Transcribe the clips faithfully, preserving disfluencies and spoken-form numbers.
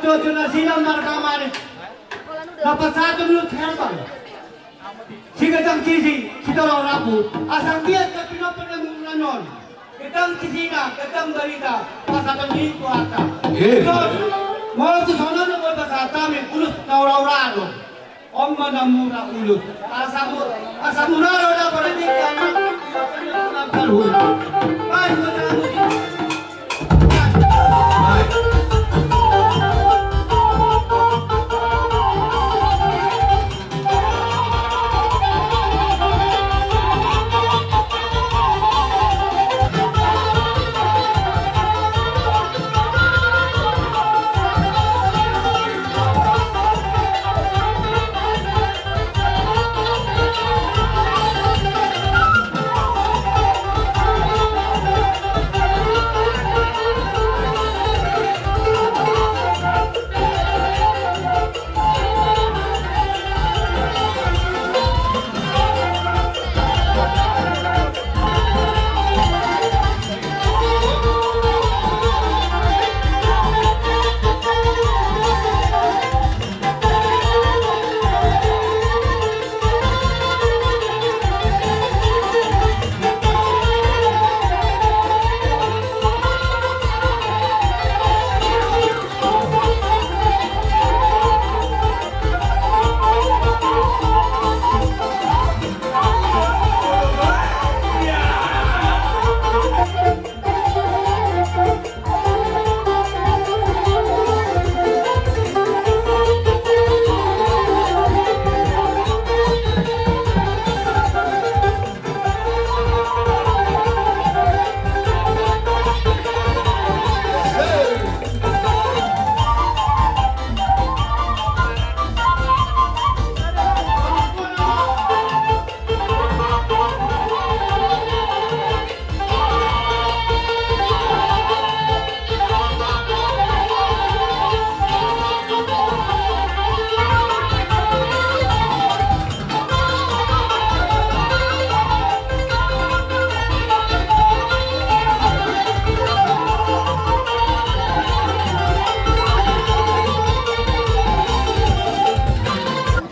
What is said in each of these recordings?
Dodo nasida marga Manik. Na pasahaton ulos herbal. Si Gajang Sisi, si Tolong Rambu. Asa anggiat na pinompar ni muna on. Gajang Sisi na, gajang barita. Pasahaton ni kuasa. Iya. Molo tu songon on, molo pasahat hami ulos na ura-ura do. On ma na mura ulos. Asa mu-, asa mura do na berarti karena. Baik, baik.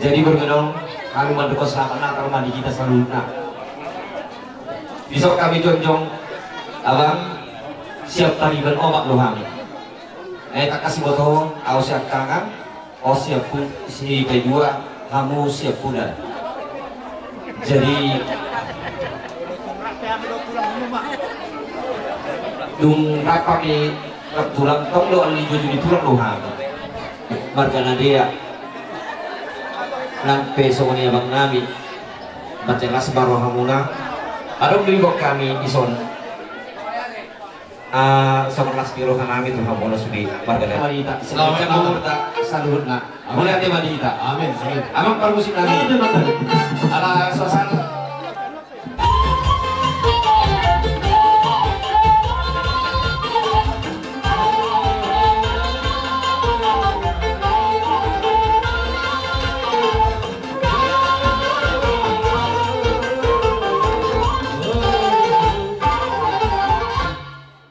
Jadi bergedong, kami mendukung selamat Natal ma di hita saluhutna. Dison hami jongjong, abang, siap tariban omak do hami. Eh, tak kasih botol, au siap kangan. Oh, siap pu-, si P dua, hamu siap pudan. Jadi, dung rap hami rap tulang, tong do ali jujur di tulang do hami. Marga Nadea. Nang pe songon i abang nami. Macelas baro hamuna. Adong do ibok hami dison. Ah, songon las ni roha nami tu hamuna sude marga Nadea. Marita, selamat, selamat, selamat. Saluhutna. Amin. Mauliate ma di hita. Amin, amin. Amang parmusik nami. Amin, amin. Ala suasana.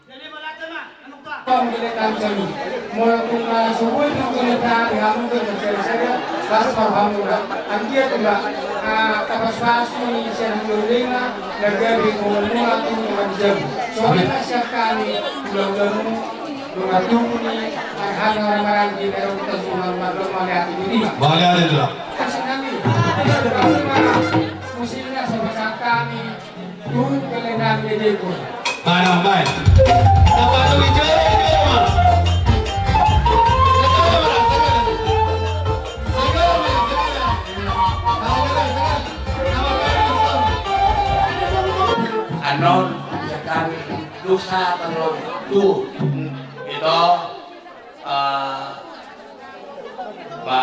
Jadi, mauliate ma, anu, Pak. Pamgeletan sami. Molo tung, ah, subul tung geletan, hamu tung geletan saja, las ma hamuna. Anggiat ma, ah, tapasupasu ni sian hami ulenga, na gabe molo molo tung manjabu. Songon i ma sian hami, ulaulamu, dongan tubu ni, arhana maranggi, na dong tasu, mauliate ma di hami. Mauliate ma. Musik nami. Musik nami, sama sian hami. Mana, mana? Anon, kami dosa, tolong, tuh, itu. Eh, ba,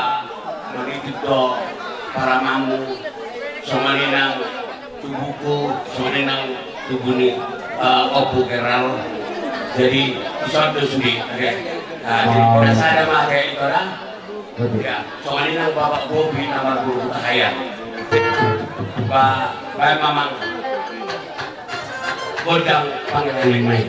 maribut do paramamu, songon i nang tubuku, songon i nang tubu ni, eh, Ompu Geral. Jadi, dison do sude, oke. Nah, jadi, oh, kita sada ma, oke, itu dah. Oke. Ya, songon i nang Bapak Bobi, nama guru Tahayan. Ba, ba, Mamang. Godang pangeran ni mai.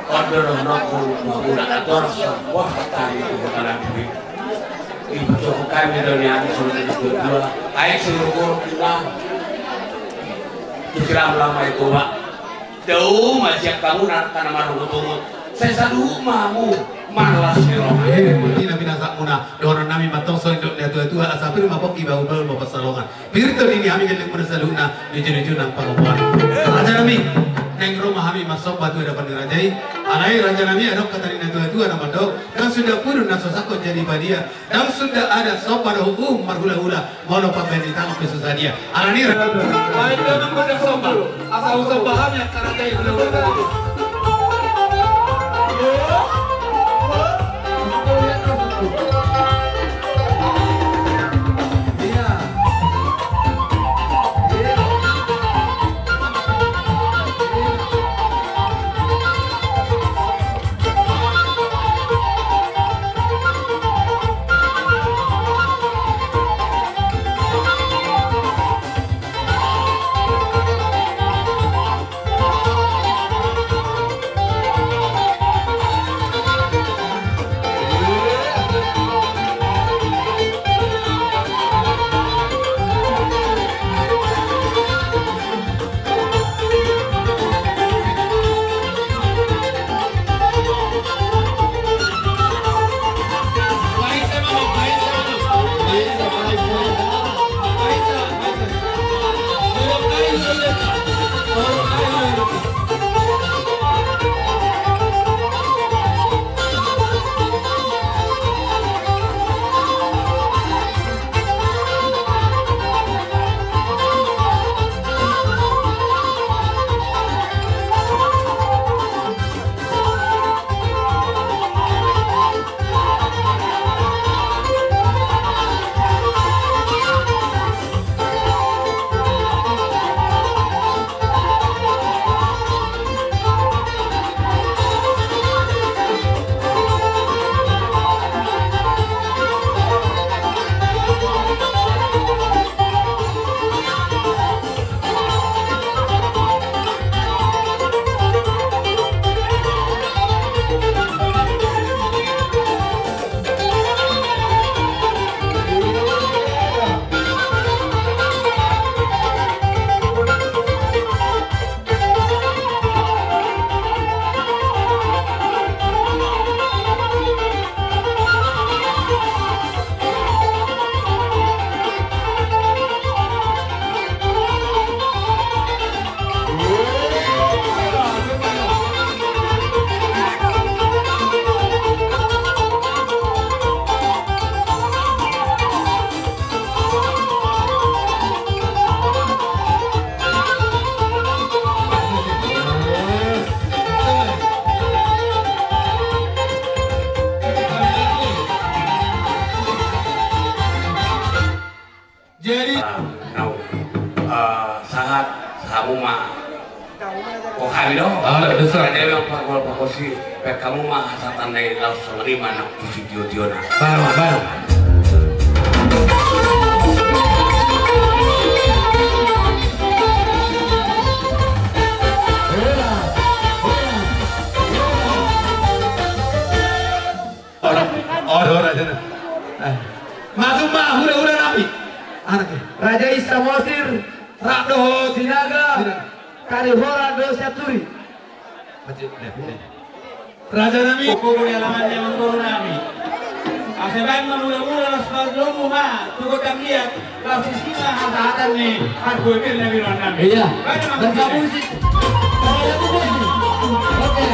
On do dohononku, mangula ator so, wah, tadi tu kota Lampung. Ibu cukup kami do nian, sudah dua-dua. Aik suruh guru kena. Tu silam lama itu, Pak. Dao ma siap hamu na angka na marungutungut. Sai saluhut ma hamu marlas ni roha. Eh, berarti na binasaonmuna. Dohonon nami ma tong songon nidok ni natua-tua, asa pir ma pongki, bahul-bahul ma pansalongan. Pir do nini hami gellengmuna saluhutna, nuju-nuju nang pangomoan. Raja nami, naeng ro ma hami marsomba tu hadapan ni raja i. Alai raja nami, adong hata ni natua-tua na mandok, ndang suda pudun na so sangkot jadi badia. Ndang suda adat somba dohot uhum marhula-hula, molo pambahen ni tangan pe so sadia. Alani ra-, baik, jangan banyak somba. Asa usah paham ya, karena saya hula-hula tadi. Jadi, ah, nau, ah, sahat, sahat ma. Oh, kami do? Ah, ada sahat. Ada yang pakual pakosi, pe kamu ma hasatan nai laos songon i ma na tu sitio-tiona. Baru, baru. Ora, ora, ora, sana. Eh. Masuk ma hula-hula nami. Anak ya. Raja i Samosir, rap dohot Sinaga. Sinaga. Kari horat dohot Sianturi. Masuk, ya, ya. Raja nami. Kuku di alaman dia mangkoro nami. Asa baen ma hula-hula las pas lomo ma. Cukup kan dia. Laos isi ma hasahatan ni, hardware na bilang nami. Iya. Baik, dan musik. Musik. Oke.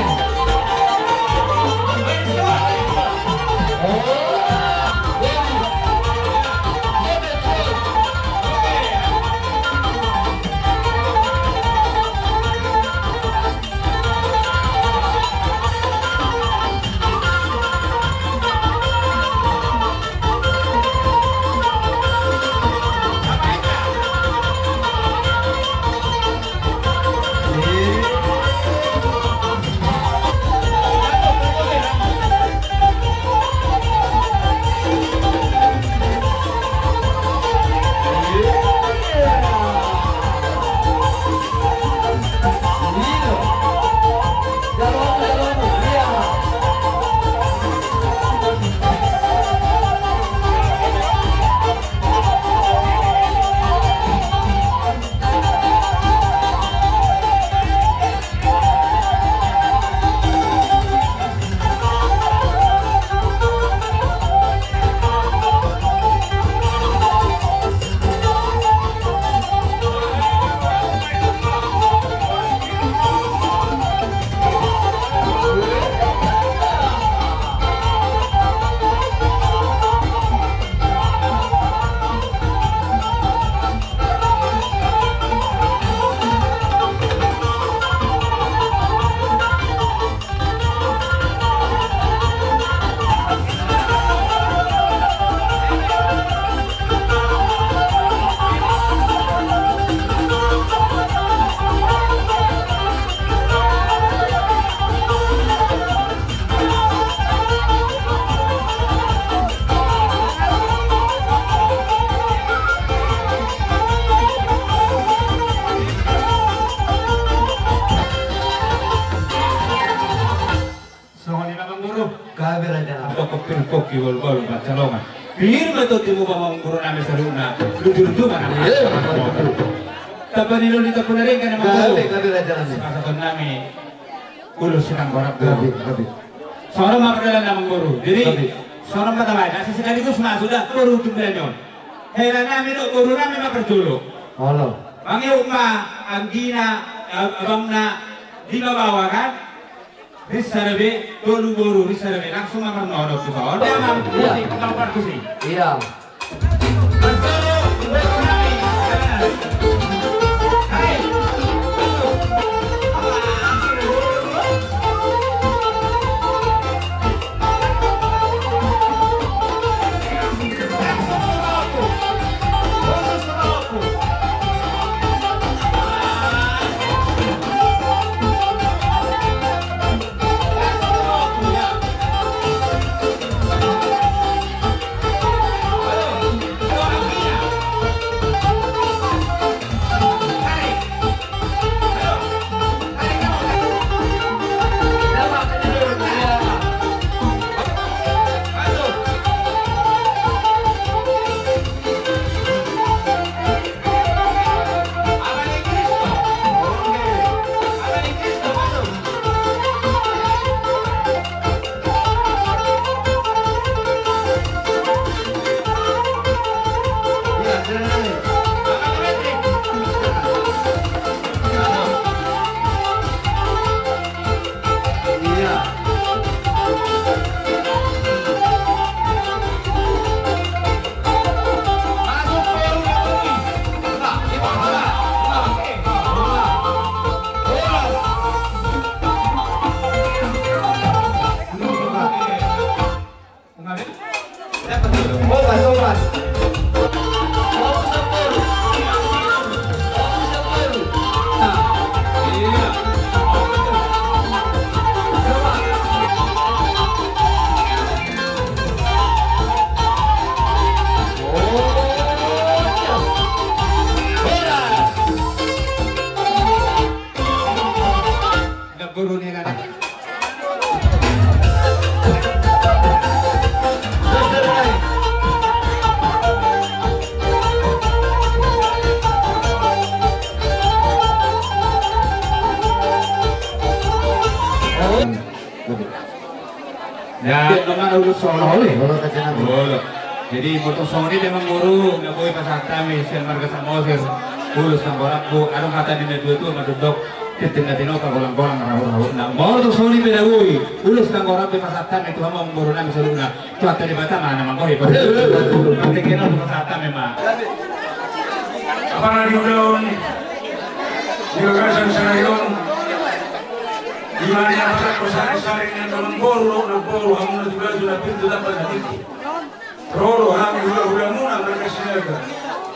Gabe raja nami. Antong pir pongki, balu-balu pansalongan. Pir ma tondi muna amang boru nami saluhutna. Luju-luju ma nami. Iya, betul. Tamba ni loli, tamba na denggan amang boru. Gabe, gabe raja nami. Pasahaton nami ulos sian Tanggorapku. Gabe, gabe. Songon on ma pardalanan amang boru. Jadi, gabe, songon on ma tabaen. Asa sekaligus ma suda boru tumbean on. Hela nami dohot boru nami ma parjolo. Olo. Mangihut ma anggina, ab-, abangna, lima baoa kan. Rinsa dope, tolu boru, rinsa dope, langsung ma marnono tu son. Iya. Musik, tukang parkusi. Iya. Ya, dongan ulos songon i. Olo. Jadi, molo songon i, amang boru, na boi pasahat hami sian marga Samosir, ulos Tanggorapku, adong hata ni na tua-tua mandok, tintin na tinopa, golang-golang rahut-rahutna. Molo songon i pe na boi, ulos Tanggorapku pasahat hami tu hamu amang boru nami saluhutna. Tuhanta Debata ma na manggohi. Betul, betul, betul. Martegenon pasahat hami ma. Apala di ulaon di bagasan sadari on. Di mana apala pasahat-sahat ni amang boru, na boru, hamu na tuga-tuga, na pintu tamba na tingki. Ro do hami hula-hulamuna marga Sinaga.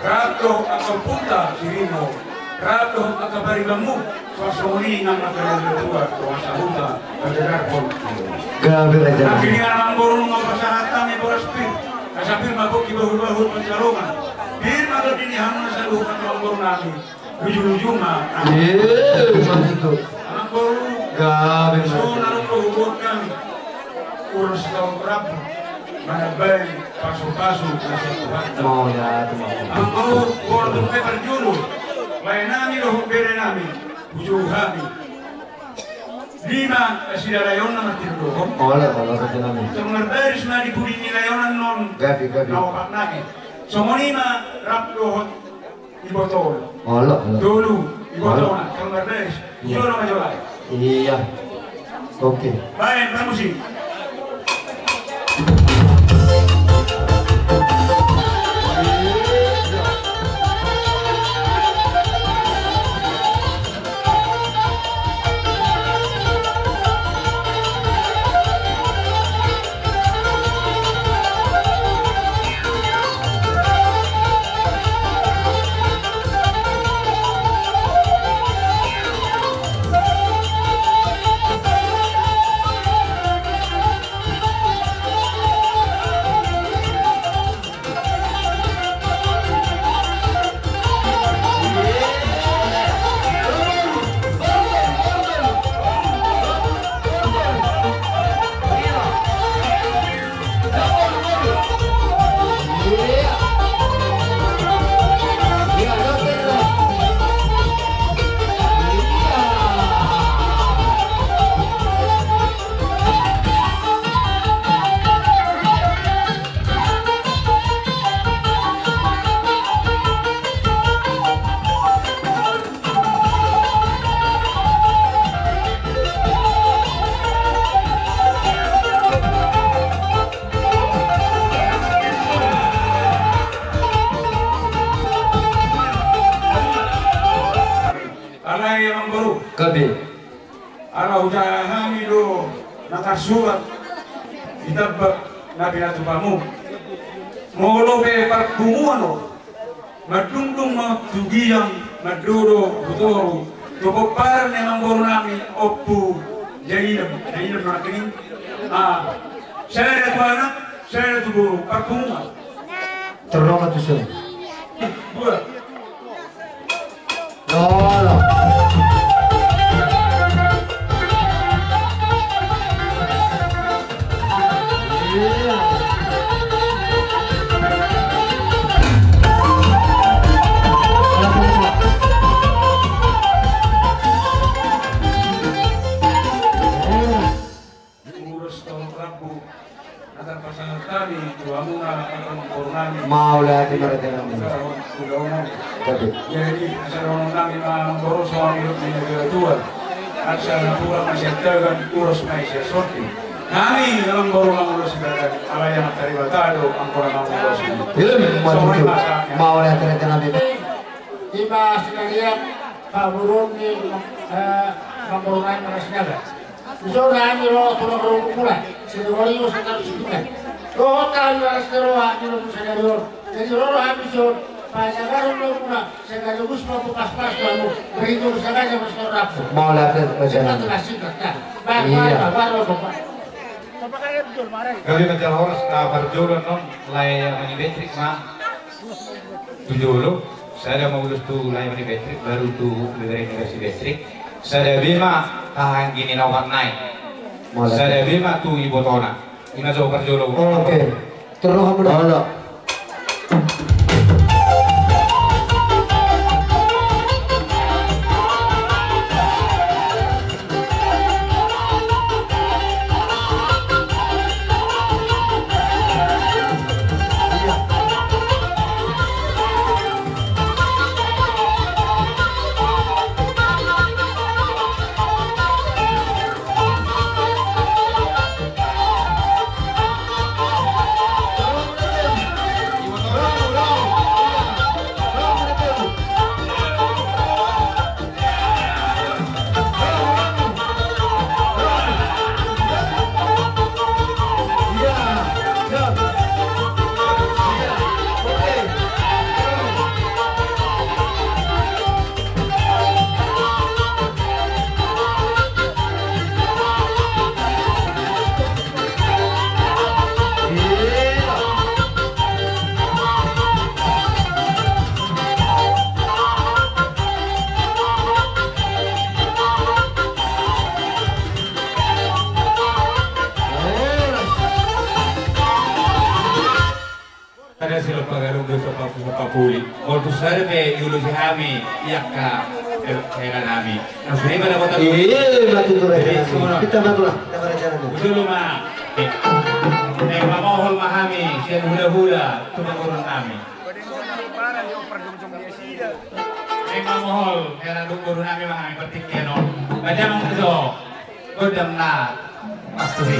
Rap dohot angka ompunta Sirimo. Rap dohot angka paribanmu. Songon i nang angka na tua-tua, tu angka sahuta, pajagarhon. Gabe raja. Nangkin i amang boru nunga pasahat hami boras pir. Asa pir ma pongki, bahul-bahul pansalongan. Pir ma tondi ni hamu na saluhut amang boru nami. Luju-luju ma. Iya, maksud tu. Amang boru. Gabe. Songon na ro huboan hami. Ulos Tanggorapku. Manambai pasu-pasu na sian Tuhanta. Oh, ya, tu. Amang boru, boru tu pe parjolo. Lae nami dohot bere nami. Bujou hami. Lima, eh, sidalae on na martiru dohot. Olo, olo, raja nami. Tung marbaris ma di pudi ni lae on annon. Gabe, gabe. Na opat nami. Songon i ma rap dohot ibotona. Olo, olo. Tolu, ibotona. Olo. Tung marbaris. Iya. Jolo ma jolo. Iya. Oke. Baen, permusik. Ala hujaha hami do na tarsurat di tambak na pinatupamu. Molo pe parpunguan on, mandungdung ma tu ginjang, mandodok tu toru, tu pomparan ni amangboru nami Ompu Jainam, Jainam nangkin. Ah, sada tu anak, sada tu boru, parpunguan. Terus tu son. Dua. Olo. Ulos tohut rambu na tarpasahat hami tu hamuna angka amangboru nami. Mauliate ma di Tuhan. Jadi asa dohonon nami ma amangboru songon nidok ni natuatua: Asa napuran ma sian tagan, ulos ma i sian sonding. Hami amangboru mangulosi badan, alai Amanta Debata do anggo na mangulosi. Songon i ma sahatna. Mauliate ma di Tuhan. Ima sinarian pamoruon ni, eh, amangboru nami Manasinaga. Dison hami ro tu Nagoromuna, Sidoarjo, Siantar, Sipingan. Dohot hami Manasinaga, hami ro tu sadari on. Jadi ro do hami dison, pajagarhon do hamuna, sekaligus ma tu paspas tu hamu. Beritur saja pastor rapu. Mauliate ma di Tuhan. Singkat, singkat, ya. Baik, iya. Baik, baik, baik, baik. Gabe ma jala horas, na parjolo annon Lae Amani Betrik ma. Tu jolo, sada ma ulos tu Lae Amani Betrik, baru tu bebereng ni Resi Betrik. Sada be ma tu anggi ni na opat nai. Mauliate. Sada be ma tu ibotona. Ima jo parjolo. Oke. Terus hamu dah. Olo. Ada silop pagadung do so papu-, papuli. Molo tung sada pe iulosi hami i angka hela nami. Maksudna i ma na kota. Iya, mati tu raja nami. Kita matulah, kita raja nami. Betul ma. Eh, mamohol ma hami sian hula-hula tu amangboru nami. Ima mohol, hela amangboru nami ma hami partingkian on. Baca ma jo. Godang na. Maksud i.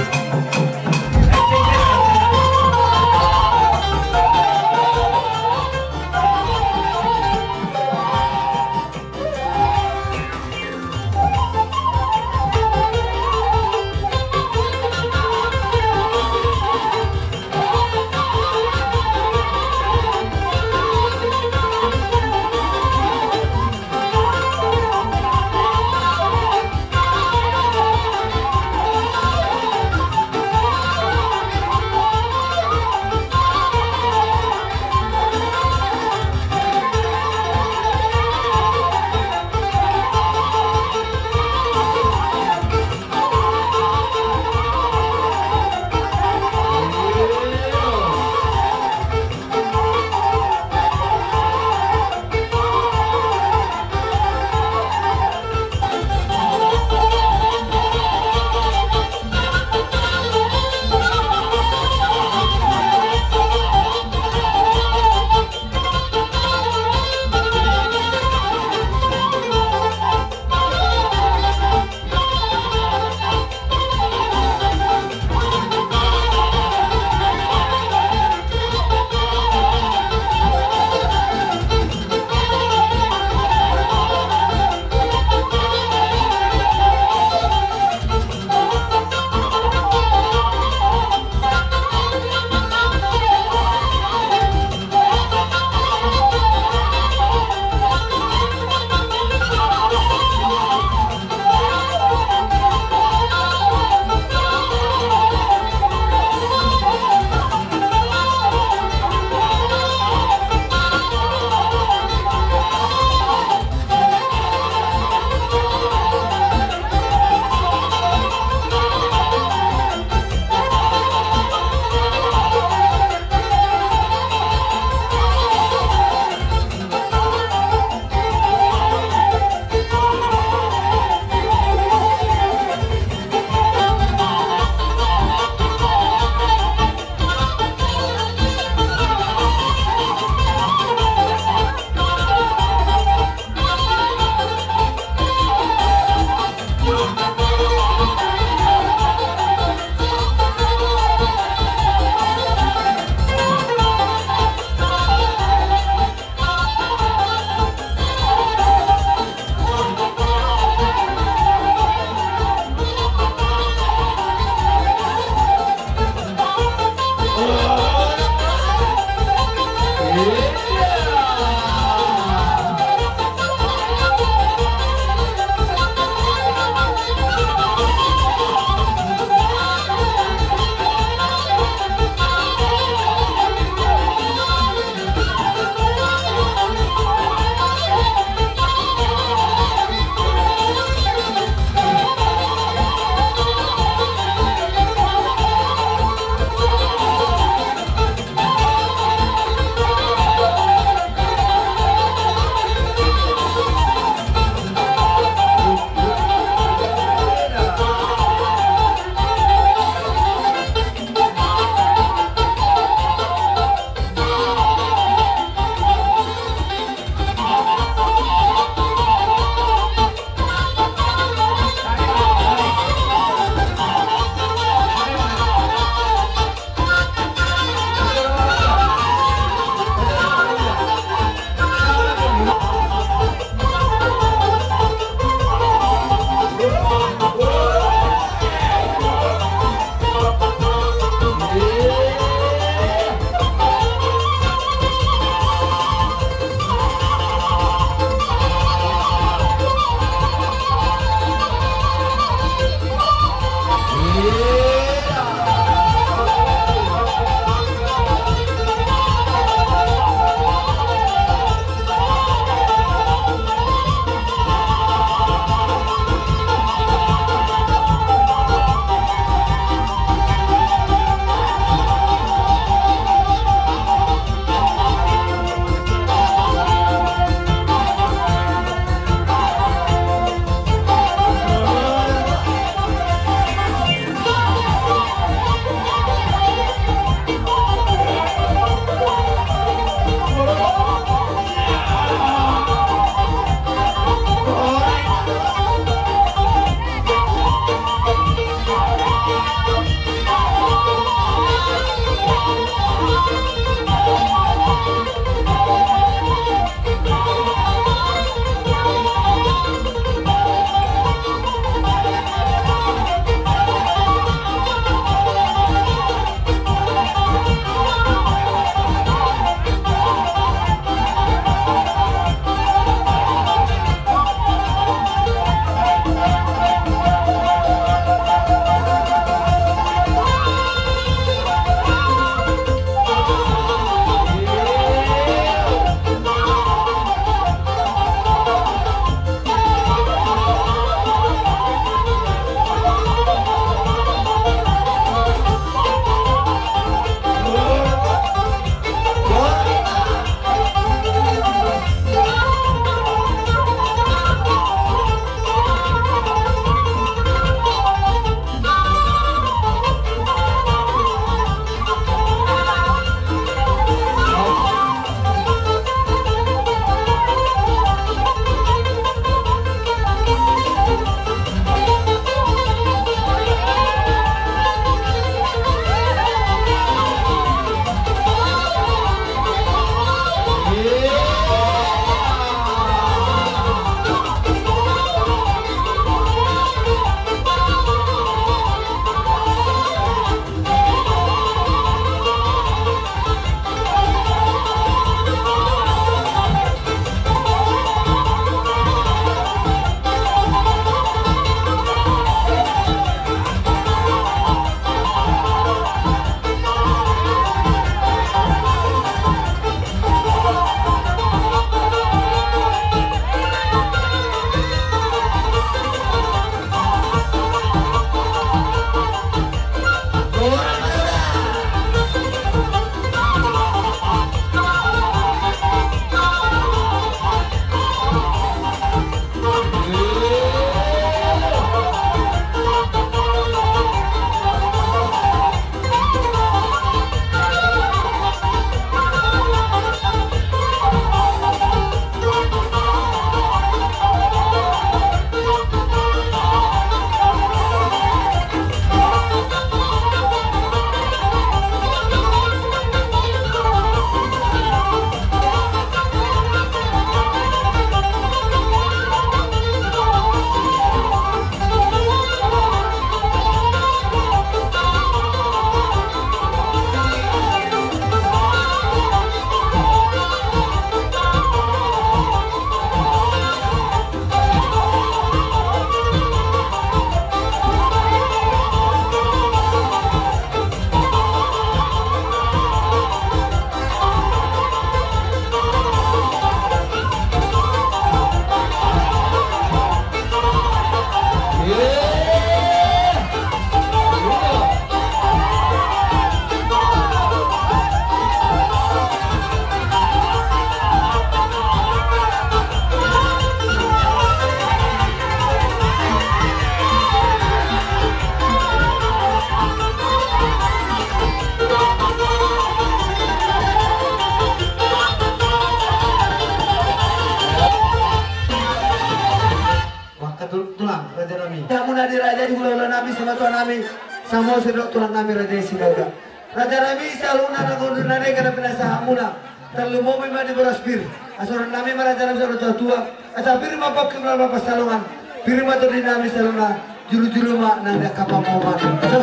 Maka tu-, tulang, raja nami. Hamuna di raja i, hula-hula nami, simatua nami, Samosir dohot tulang nami raja i Sidaga. Raja nami, saluhutna na gondang na denggan na pinasahatmuna, tarlumobi ma di boras pir. Asa huroha nami ma raja nami songon tua-tua, asa pir ma pongki mula-mula pansalongan, pir ma tondi nami saluhutna, julu-julu ma nang di angka pamoman.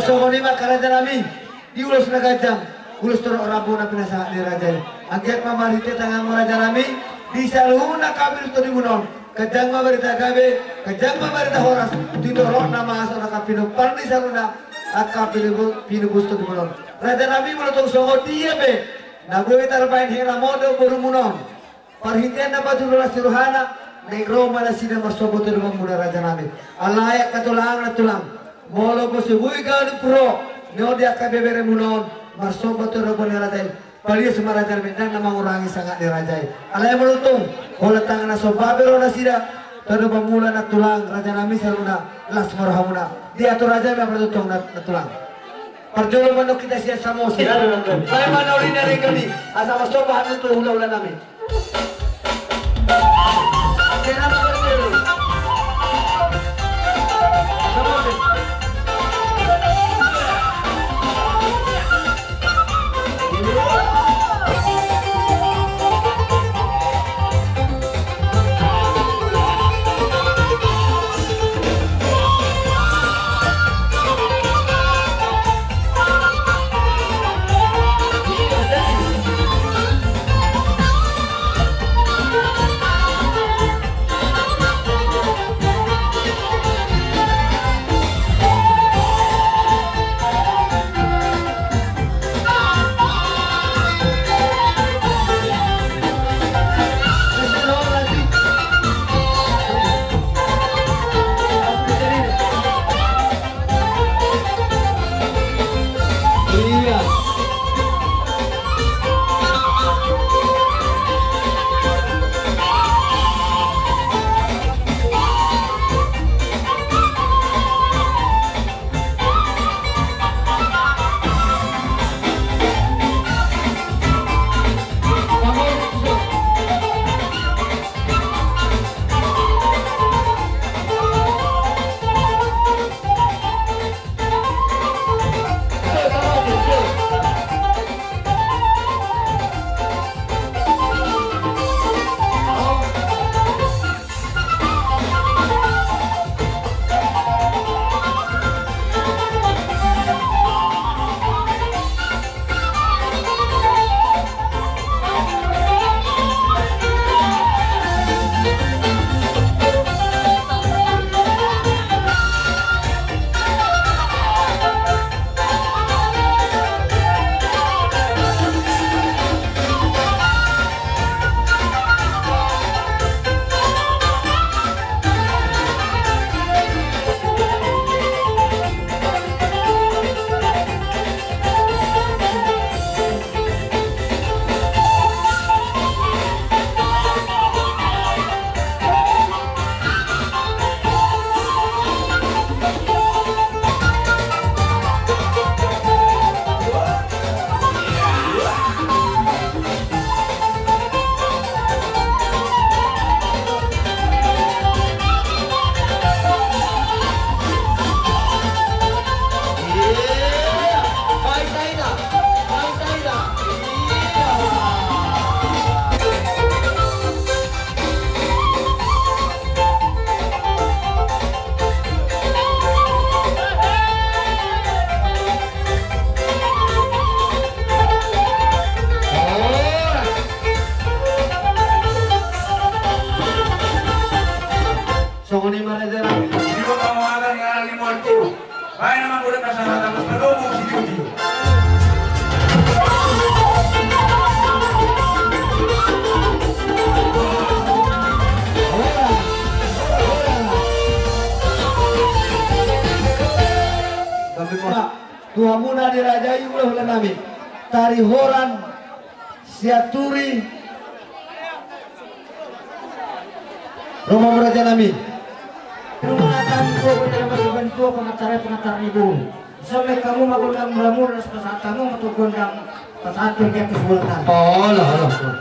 Songon i ma angka raja nami. Di ulos na ganjang, ulos torop rambu na pinasahat ni raja i. Anggiat ma marhite tanganmu raja nami, di saluhutna angka pir tondimuna on, ganjang ma barita gabe, ganjang ma barita horas, tu torop na masa on angka pinompar ni saluhutna angka pinompar, pinompar tondimuna on. Raja nami, molo tung songon dia pe na boi tarbahen hela modom borumuna on, parhitean na patululas ni rohana, naeng ro ma nasida marsomba tu adopanmuna raja nami. Alai angka tulang, na tulang, molo pe so boi ganup ro na on di angka beberemuna on marsomba tu adopan ni raja i, palias ma raja nami, ndang na mangurangi sangap ni raja i. Alai molo tung holan tangan na somba pe ro nasida tu adopanmuna na tulang, raja nami saluhutna, las ma rohamuna. Diatur raja nami, apa tutu na, na tulang. Parjolo mandok hita sian Samosir. Iya, betul. Baen ma na uli na denggan i, asa marsomba hami tu hula-hula nami. Tu hamuna di raja i, hulahula nami, tarihoran Sianturi. Romamu raja nami. Rumah tanggo, rumah tanggo, pengacara, pengacara ibu. Sampai kamu mau gondang mula-mula, pas saat kamu mau gondang, pas saat kerja kesulatan. Oh, lah, lah, lah.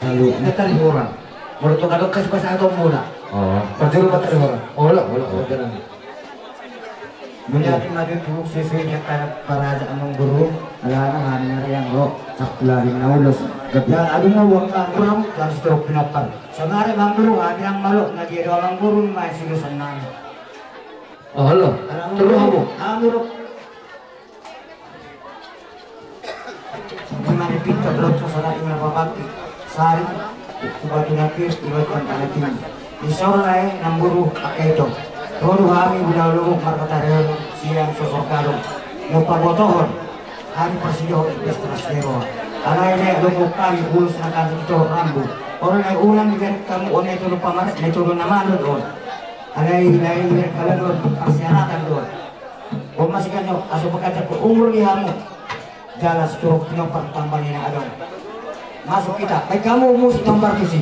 Lalu, ini tadi orang. Menurut kau, kasih pasangan atau muna? Oh. Perjuru tadi orang. Olah, olah, olah, jangan. Menjadi maju tu sisi nyata para aja amang guru. Alana hanya yang lo, tak lari naulos. Gabia adu mau waktu kurang, dan seteruk pinapar. Sanare amang guru, hanya yang malu, ngaji adu amang guru, main silu senang. Oh, lo. Terus apa? Amang guru. Di mana pinta belum sasara ina babaki. Sari, tu batu napir, di batu tanah tinggi. Di soro lae, namburu, pakai to. Rodu hami, buda lumu, markata relu, siang, sosor gadong. Mau pabotohon. Hari persidohon, pesta sero. Alai ne, lumu kami, ulus, nakan, sito, rambu. Orang ne, ulang, di kamu, one, itu, lupa, maret, ne, turun, nama, on. Alai, lae, di kamu, persyaratan, on. Bo masikan jo, aso pakaca ko umur di hamu. Jala situruk tinompar tambang ina adong. Masuk kita, baik kamu musik tinompar tusi.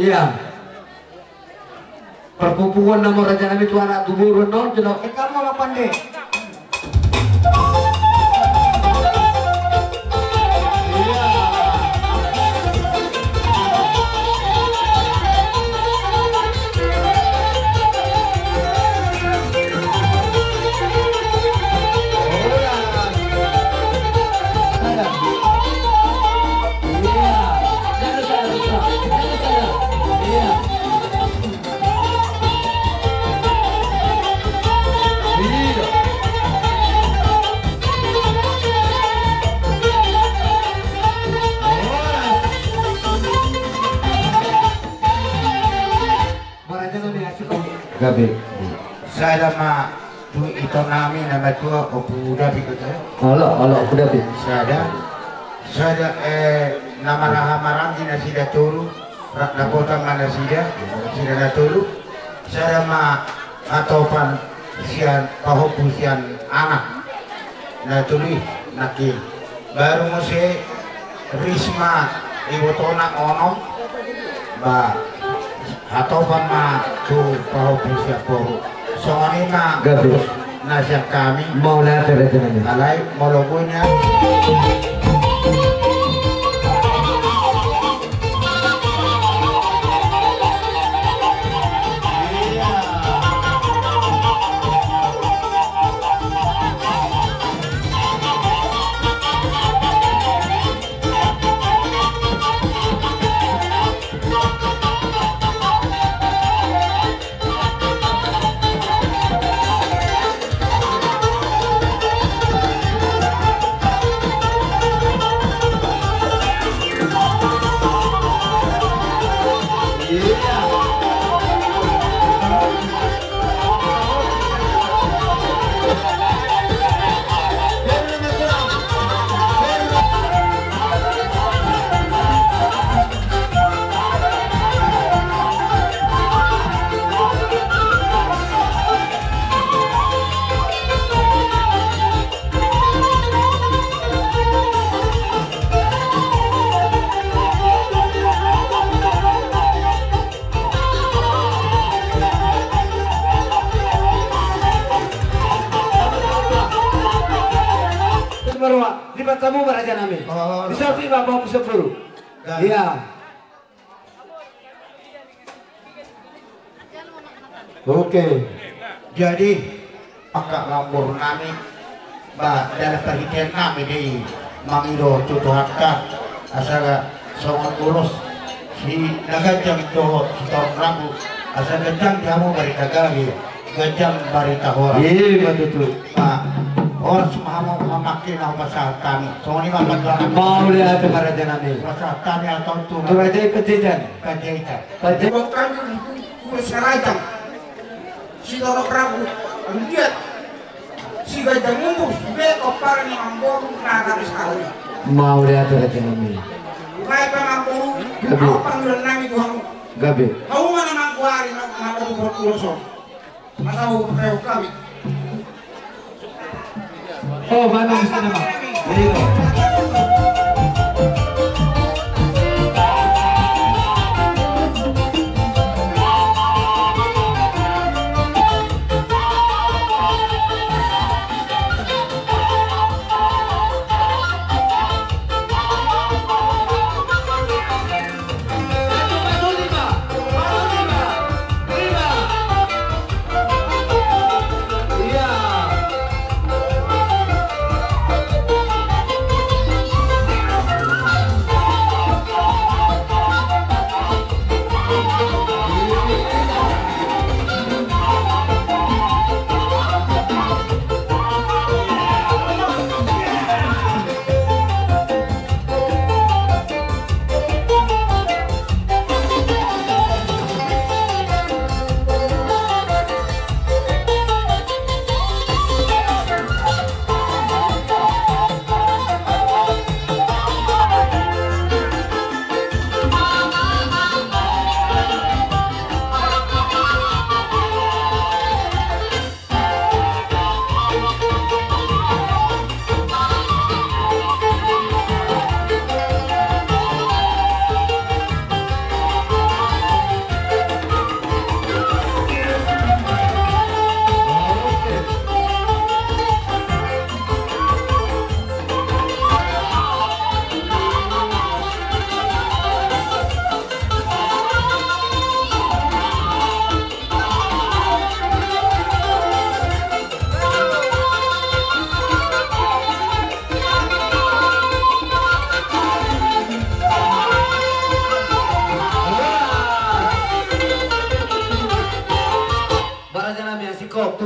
Ia. Parpupuon nama raja nami tu anak tu boru annon, jolo. Eka ma pande. Gabe. Sada ma tu ito nami na matua Ompu David. Olo, olo, Ompu David. Sada. Sada, eh, na marhaha maranggi nasida tolu, rap dapotan ma nasida, nasida na tolu. Sada ma hatopan sian pahompu sian anak na tolu i nangkin. Baru muse Risma ibotona onom. Ba, hatopan ma tu pahompu sian boru. Songon i ma. Gabe. Na sian hami. Mauliate raja nami. Alai molo boi na. Marua, lipat hamu ma raja nami. Oh, bisa pi ma bapak bisa buru. Ia. Oke. Jadi angka lambor nami, ba dalan parhitean nami do i mangido tu Tuhanta, asa songon ulos si na ganjang dohot si torop rambu, asa ganjang di hamu barita gabe, ganjang barita horas. Ima tutu. Ba horas ma hamu mamangke na hupasahat hami. Songon i ma pandohan nami. Mauliate ma raja nami. Hupasahat hami hatop tu Raja i Panjaitan. Panjaitan. Panjaitan. Buat kami itu, itu sarajang. Si torop rambu, liat. Si ganjang umur, be kompar ni amangboru na gabe sahali. Mauliate raja nami. Baik amangboru. Gabe. Apa panggilan nami tu hamu? Gabe. Hamu ma na manggoari na, na baru buat ulos on. Masa mau pakai kami. Oh, mana di sana, Bang? Jadi,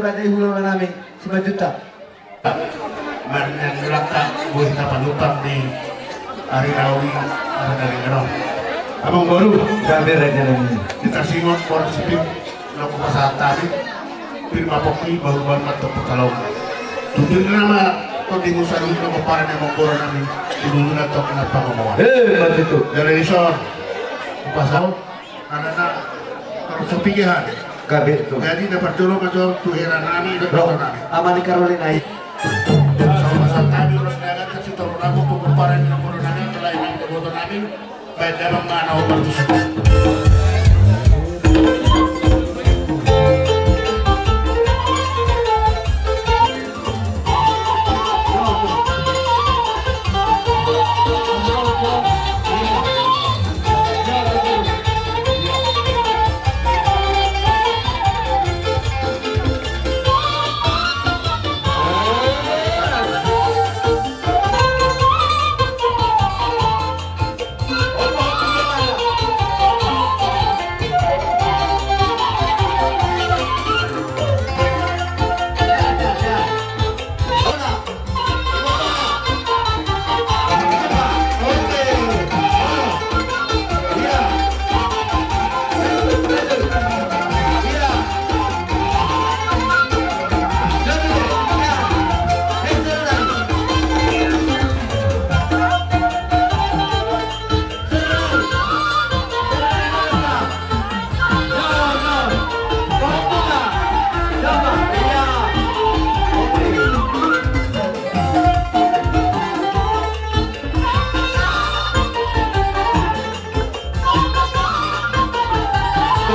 Raja i hulahula nami, Simanjuntak. Marnian nilata, buah hita panumpang di ari rawi, ari rawi ngerong. Amang boru. Gabe raja nami. Hita singot, boru sipit, noko pasahat hami. Pir ma pongki, bahul-bahul ma tong pangkalaon. Tutu nama, tong di musa di noko paran yang mongkora nami. Tutu nama tong na pangomoan. Eh, mati tu. Dari Isor. Pasal. Karena kalau sepi ya, gabe tu. Jadi dapat jolo macam tu heran nami, dapat nami. Amani Karolina i. Sama-sama kami urus dagang kasih tahu lagu pengumparan yang mau nami, selain yang mau nami, baik dalam mana obat.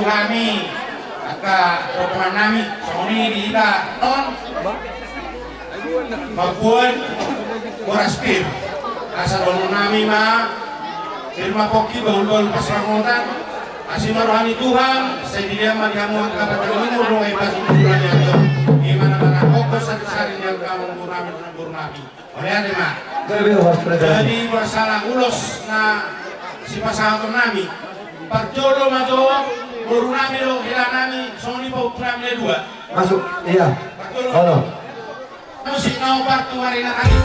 Nami, angka rombongan nami, songon i di hita on. Mamboan boras pir. Asa dohonon nami ma, pir ma pongki, bahul-bahul pansamotan. Asi ma roha ni Tuhan, sai dilehon ma di hamu angka panjang umur dohot hita di umur ni hamu. Ima na manang hongkos sari-sari di angka amangboru nami, amangboru nami. Olo, ate ma. Jadi, masalah ulos na sipasahaton nami. Parjolo ma jo, boru nami dohot hela nami, songon i pahompu nami na dua. Masuk, iya. Parjolo. Olo. Musik na opat tu ari na tadi.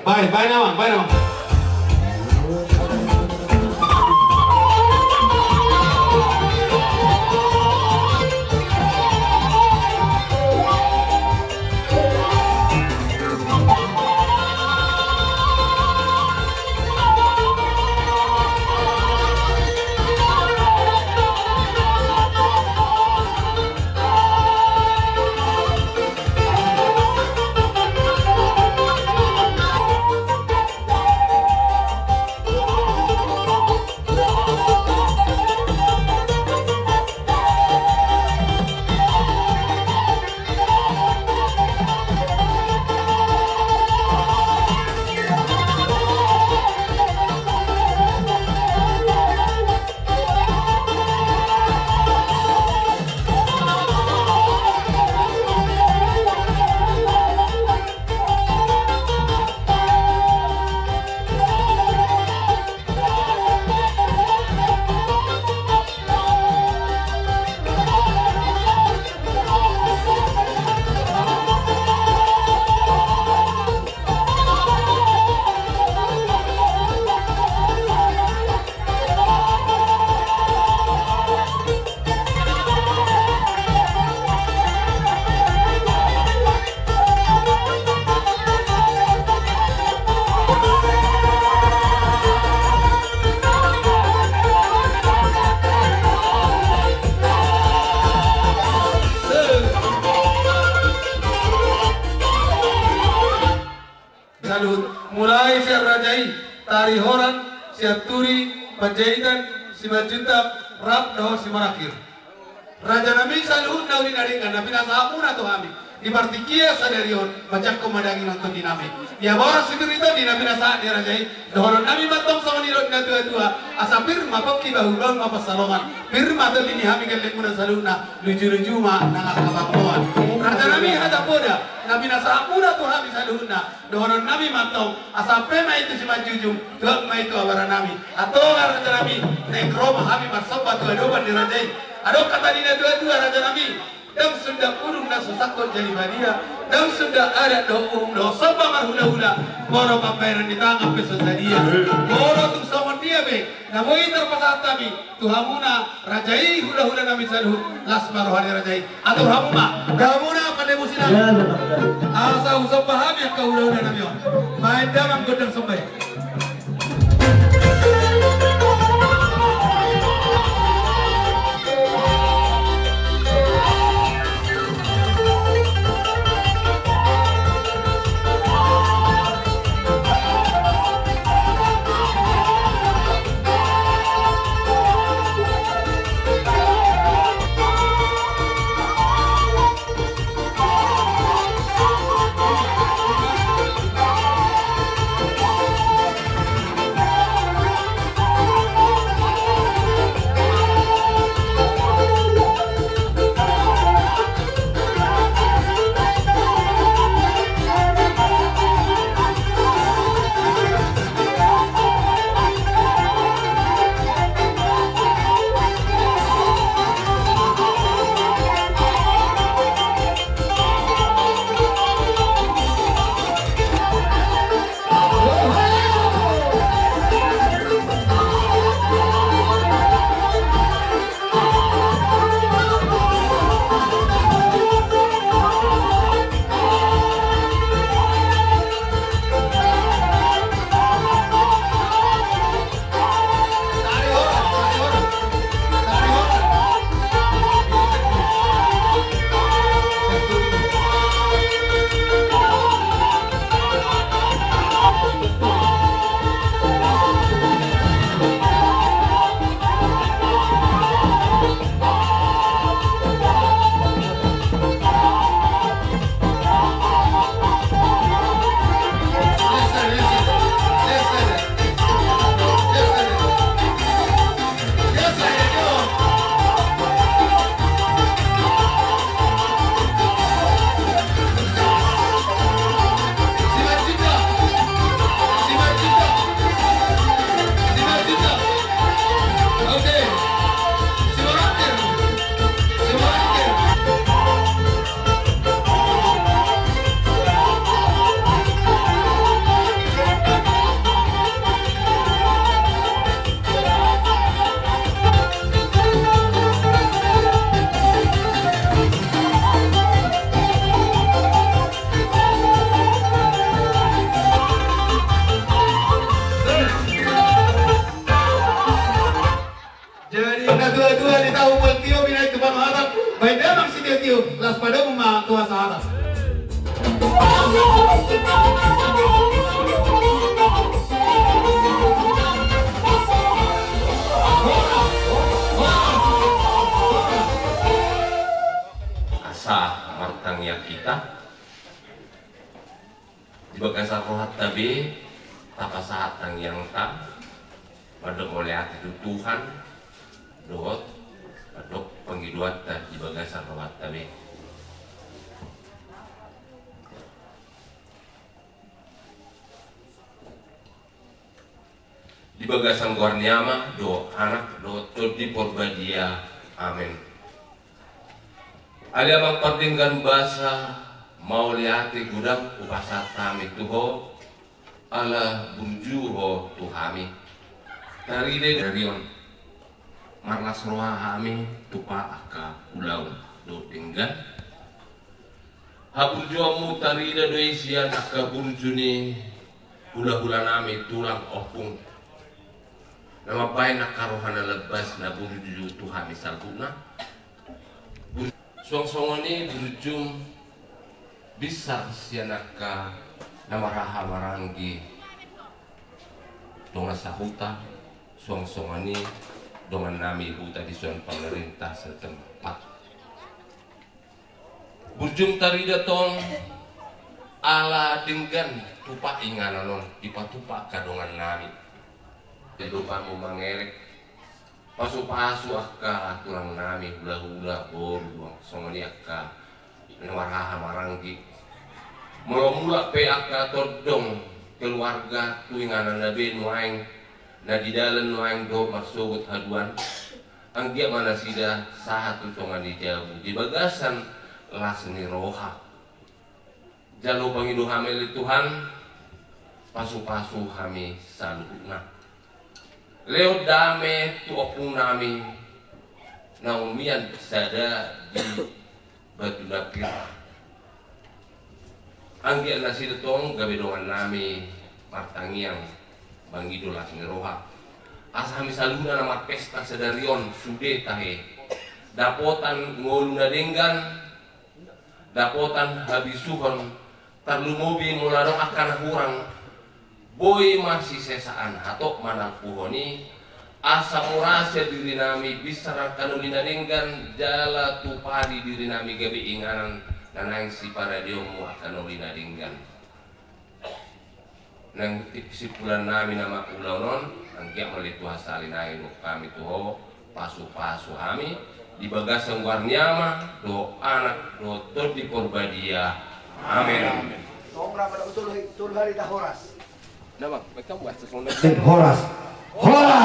Baen, baen, amang, baen, amang. Tarihoran, Sianturi, Panjaitan, Simanjuntak, rap dohot Simorangkir. Raja nami saluhutna uli na denggan na pinasahatmuna tu hami di partingkian sadari on, manjangkon ma daging nang tondi nami. Ia boras sipir ni tondi na pinasahat ni raja i, dohonon nami ma tong songon nidok ni natuatua, asa pir ma pongki, bahulbahul ma pansalongan, pir ma tondi ni hami gellengmuna saluhutna, lujuluju ma nang angka pangomoan. Raja nami hata poda na pinasahatmuna tu hami saluhutna, dohonon nami ma tong, asa ampe ma i tu Simanjujung, tuat ma i tu abara nami. Antong raja nami, naeng ro ma hami marsomba tu adopan ni raja i. Adong hata ni natuatua raja nami: Ndang sundat udung na so sangkot jadi badia, ndang sundat adat dohot uhum dohot somba marhulahula, molo pambahenan ni tangan pe so sadia. Molo tung songon dia pe na boi tarpasahat hami tu hamuna raja i, hulahula nami saluhut, las ma roha ni raja i. Atur hamu ma, hamuna pande musik nami. Asa husomba hami angka hulahula nami on. Baen damang gondang somba i. Jadi natuatua di tahu buat tio bina itu bang hatam, baik damang si tio tio, las padamu ma tua sahabat. Asa martangiang hita. Di bagasan rohanta be, tapasahat tangiangta, mandok mauliate tu Tuhan, dohot, mandok pangidoanta di bagasan rohanta be. Di bagasan goar ni Ama, dohot Anak, dohot Tondi Porbadia. Amen. Ale Amang pardenggan basa, mauliate godang hupasahat hami tu Ho, ala burju Ho tu hami. Tarida i dari on, marlas roha hami tupa angka ulaon dohot denggan. Haburjuonmu tarida do i sian angka burju ni hulahula nami tulang ompung, na mambahen angka roha na lambas na burju tu hami saluhutna. Suang songon i burjum binsar sian angka na marhaha maranggi. dongan sahuta, suang songon i dongan nami huta di son pamarenta setempat. Burju ma tarida tong ala denggan tupa inganan on dipatupa angka dongan nami. Di lupamu mangelek, pasu-pasu angka tulang nami, hula-hula, boru, songon i angka na marhaha maranggi. Molo mulak pe angka tondong keluarga tu inganan na be nuaeng, na di dalan nuaeng dohot marsogot haduan, anggiat ma nasida sahat tu tonga ni jabu di bagasan las ni roha. Jalo pangido hami ale Tuhan, pasu-pasu hami saluhutna. Lehon dame tu ompung nami na umian sada di Batu Napir. Anggiat nasida tong gabe dongan nami martangiang mangido las ni roha. Asa hami saluhutna na marpesta sadari on sude tahe dapotan ngolu na denggan, dapotan habisuhon, tarlumobi molo adong angka na hurang, boi masisesaan hatop manampuhon i, asa murasa diri nami, binsar angka noli na denggan, jala tupadi diri nami gabe inganan na naeng siparadeonmu angka noli na denggan. Nang simpulan nami na mangulahon on, anggiat ma ale Tuhan sahali nai dohot hami tu Ho, pasu-pasu hami di bagasan goar ni Ama dohot Anak dohot Tondi Porbadia. Amen. Tong rap ma tolu, tolu hali ta horas. Nah, Bang, baik kamu bahas sesuatu. Horas. Horas.